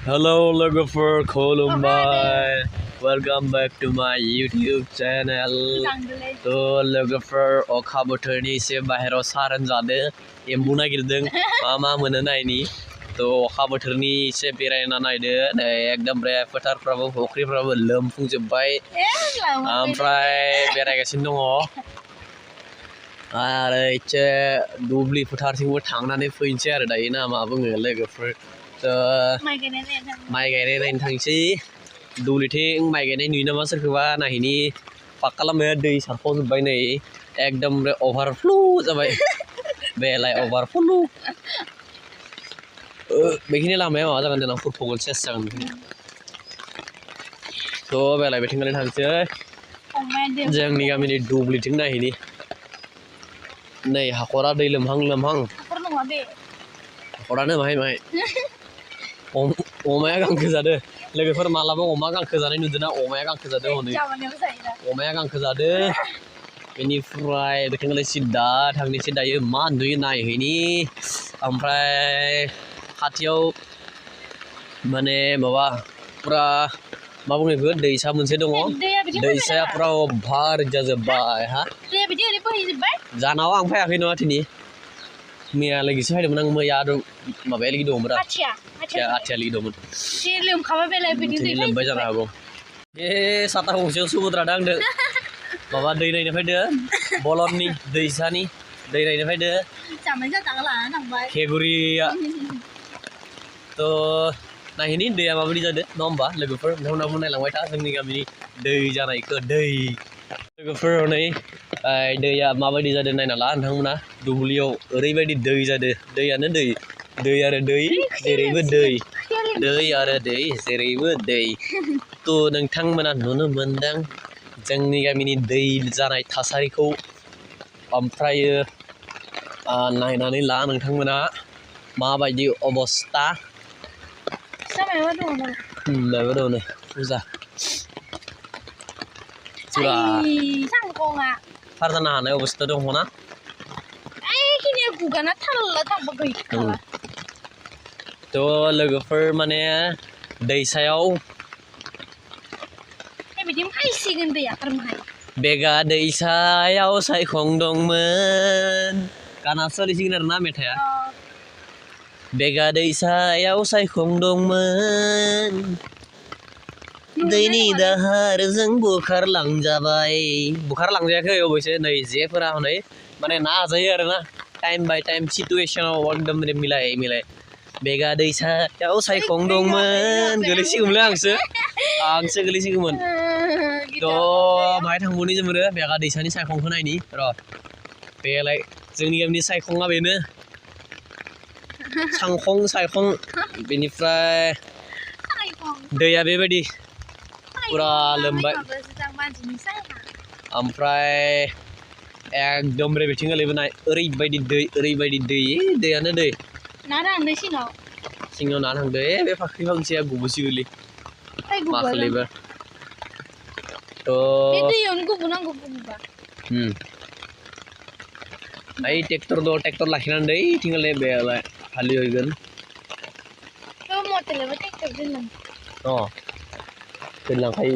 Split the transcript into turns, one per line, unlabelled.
Hello, logofer Kolumbai. Welcome back to my YouTube channel. तो लोगोफोर अखा बोथोरनि एसे बाहेराव सारोन जादो एम्बु नागिरदों मा मोनो नायनि तो अखा बोथोरनि एसे बेरायना नायदो नै एकदमरे फोथारफ्राबो फुख्रिफ्राबो लोमफुंजोबबाय ओमफ्राय बेरायगासिनो दङ आरो एसे दुब्लि फोथारथिंबो थांनानै फैनोसै आरो दायो ना मा बुङो लोगोफोर माइ गायनाय नायनो थांसै दुब्लिथिं माइ गायनाय नुयो नामा सोरखौबा नायहैनि पाक खालामनाया दै सारफावजोब्बाय नै एकदमरे अभारफ्ल' जाबाय बेलाय अभारफ्ल' बेखिनि लामाया माबा जागोन देनां फुरफगोन सेस जागोन थ' बेलाय बेथिंगालि थांसै जोंनि गामिनि दुब्लिथिं नायहैनि नै हाखरा दै लोमहां हाखरानो माहाय अमाया गांखो जादो लोगोफोर मालाबा अमा गांखो जानाय नुदोंना अमाया गांखो जादों हनै अमाया गांखो जादो बेनिफ्राय बेथिंगालि सिदा थांनोसै दायो मा नुयो नायहैनि ओमफ्राय खाथियाव माने माबा पुरा मा बुङो बेखौ दैसा मोनसे दङ दैसाया पुरा अभार जाजोब्बाय हा जानाव आं फैयाखै नङा दिनै मैया लोगोसे फैदोंमोन आं मैया माबाया लोगो दंमोन आथिया लोगो दंमोन लोमबाय जानो हागौ बे साथा गंसेयाव समुद्रा दांदों माबा दै नायनो फैदो बलननि दैसानि दै नायनो फैदो खेगुरिया थ' नायहैनि दैया माबायदि जादों नङा होमबा लोगोफोर नोंथांमोनाबो नायलांबाय था जोंनि गामिनि दै जानायखौ दै लोगोफोर नै दैया माबायदि जादों नायना ला नोंथांमोना दुब्लियाव ओरैबायदि दै जादों दैयानो दै आरो दै जेरैबो दै आरो दै जेरैबो दै थ' नोंथांमोना नुनो मोनदों जोंनि गामिनि दै जानाय थासारिखौ ओमफ्रायो नायनानै ला नोंथांमोना माबायदि अबस्था माबा दङ नै फुजा पुरा फारजाना हानाय अबस्था दङ ना थ' लोगोफोर माने दैसायाव बेगा दैसायाव सायखं दंमोन गाना सोलिसिगोन आरोना मेथाइआ बेगा दैसायाव सायखं दंमोन दैनि दाहारजों बुखारलांजायाखै अबयसे नै जेफोरा हनै माने नाजायो आरोना टाइम बाय टाइम सिटुवेसनाव एकदम मिलाय बेगा दैसायाव सायखं दंमोन गोलैसिगौमोनलै आंसो गोलैसिगौमोन थ' बाहाय थांबावनि जोङो बेगा दैसानि सायखंखौ नायनि र' बेलाय जोंनि गामिनि सायखङा बेनो सायखं बेनिफ्राय दैया बेबायदि पुरा लोमबाय ओमफ्राय एकदमरे बिथिंगालैबो नाय ओरैबायदि दै दैयानो दै सिङाव ना थांदो बे फाख्रि फांसेया गुबुसिगोलै माखालैबो थ' ट्रेक्टर लाखिनानै दै थिंगाले बेलाय हालेवहैगोन दोनलांखायो